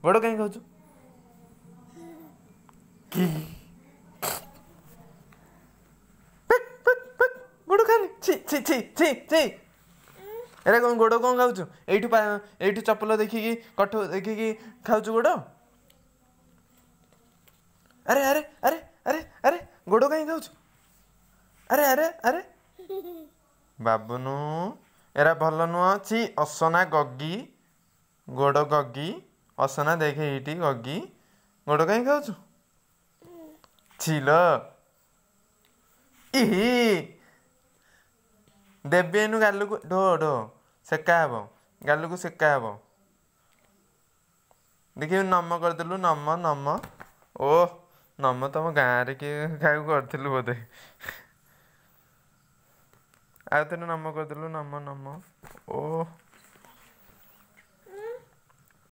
ଗୋଡ଼ କାହିଁ ଖାଉଛୁ? କି ଗୋଡ଼ ଖାନି, ଛି ଛି ଛି ଛି ଛି। ଏରା କ'ଣ? ଗୋଡ଼ କ'ଣ ଖାଉଛୁ? ଏଇଠୁ ଏଇଠୁ ଚପଲ ଦେଖିକି, କଠଉ ଦେଖିକି ଖାଉଛୁ ଗୋଡ଼। ଆରେ ଆରେ ଆରେ ଆରେ ଆରେ, ଗୋଡ଼ କାହିଁ ଖାଉଛୁ? ଆରେ ଆରେ ଆରେ ବାବୁନୁ, ଏରା ଭଲ ନୁହଁ, ଛି, ଅସନା ଗଗି ଗୋଡ଼, ଗଗି ଅସନା। ଦେଖେ ଏଇଠି ଗଗି ଗୋଡ଼ କାହିଁ ଖାଉଛୁ? ଛିଲ ଇହି, ଦେବି ଏନୁ ଗାଲକୁ। ଢୋ ଢୋ ସେକା ହବ, ଗାଲକୁ ସେକା ହବ। ଦେଖିବୁ, ନମ କରିଦେଲୁ, ନମ ନମ। ଓ ନମ, ତମ ଗାଁରେ କିଏ କାହାକୁ କରିଥିଲୁ ବୋଧେ? ଆଉ ଥରେ ନମ କରିଦେଲୁ, ନମ ନମ। ଓ